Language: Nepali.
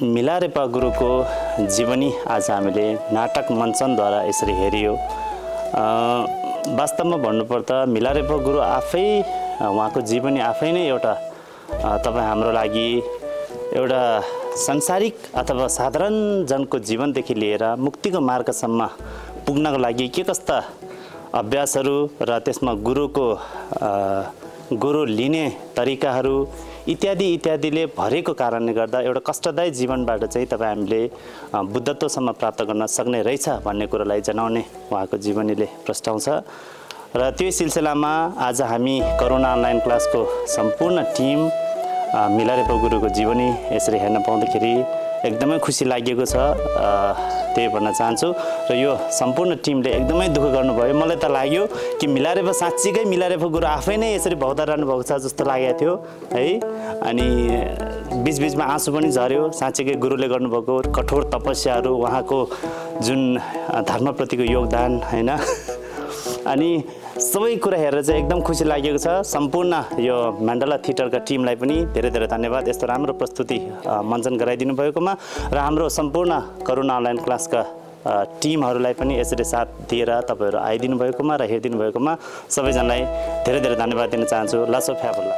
मिलारेपा गुरुको जीवनी आज हामीले नाटक मञ्चनद्वारा यसरी हेरियो। वास्तवमा भन्नुपर्दा मिलारेपा गुरु आफै उहाँको जीवनी आफै नै एउटा तपाईँ हाम्रो लागि एउटा सांसारिक अथवा साधारण जनको जीवनदेखि लिएर मुक्तिको मार्गसम्म पुग्नको लागि के कस्ता अभ्यासहरू र त्यसमा गुरु लिने तरिकाहरू इत्यादिले भरेको कारणले गर्दा एउटा कष्टदायी जीवनबाट चाहिँ तपाईँ हामीले बुद्धत्वसम्म प्राप्त गर्न सक्ने रहेछ भन्ने कुरोलाई जनाउने उहाँको जीवनीले प्रस्ताउँछ। र त्यो सिलसिलामा आज हामी करुणा अनलाइन क्लासको सम्पूर्ण टिम मिलारेपा गुरुको जीवनी यसरी हेर्न पाउँदाखेरि एकदमै खुसी लागेको छ, त्यही भन्न चाहन्छु। र यो सम्पूर्ण टिमले एकदमै दुःख गर्नुभयो। मलाई त लाग्यो कि मिलारेपा साँच्चीकै मिलारेपा गुरु आफै नै यसरी भौतारिरहनु भएको छ जस्तो लागेको थियो है। अनि बिचबिचमा आँसु पनि झऱ्यो। साँच्चीकै गुरुले गर्नुभएको कठोर तपस्याहरू, उहाँको जुन धर्मप्रतिको योगदान होइन, अनि सबै कुरा हेरेर चाहिँ एकदम खुसी लागेको छ। सम्पूर्ण यो मण्डला थिएटरका टिमलाई पनि धेरै धेरै धन्यवाद यस्तो राम्रो प्रस्तुति मञ्चन गराइदिनु भएकोमा, र हाम्रो सम्पूर्ण करुणा अनलाइन क्लासका टिमहरूलाई पनि यसरी साथ दिएर तपाईँहरू आइदिनु भएकोमा र हेरिदिनु भएकोमा सबैजनालाई धेरै धेरै धन्यवाद दिन चाहन्छु। लासो फ्याबुल्ला।